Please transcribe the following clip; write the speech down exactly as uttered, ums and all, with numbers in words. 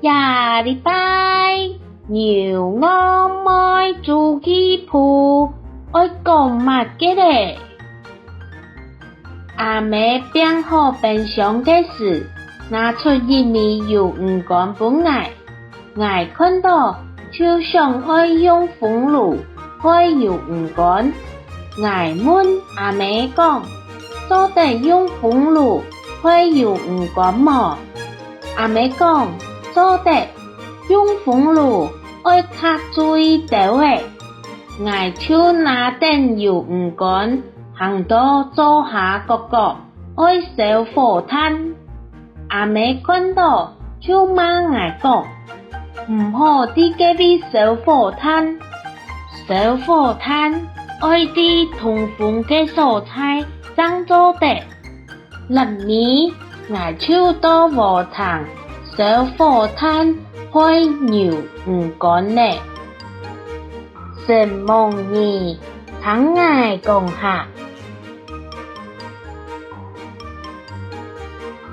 這禮拜，牛戇妹週記簿，愛講麼个咧？阿姆拚好冰箱个時，拿出一尾魷魚乾分𠊎。 𠊎看到就想愛用封爐㧡魷魚乾。𠊎問阿姆講：「做得用封爐㧡魷魚乾無？」阿姆講：「做得，用封爐愛較注意兜仔。」𠊎就拿等魷魚乾，行到灶下角角，愛燒火炭。 阿姆看到就罵𠊎講：「毋好在該位燒火炭，燒火炭愛在通風个所在正做得。」落尾，𠊎就到禾埕燒火炭㧡魷魚乾咧。承蒙你，聽𠊎講下。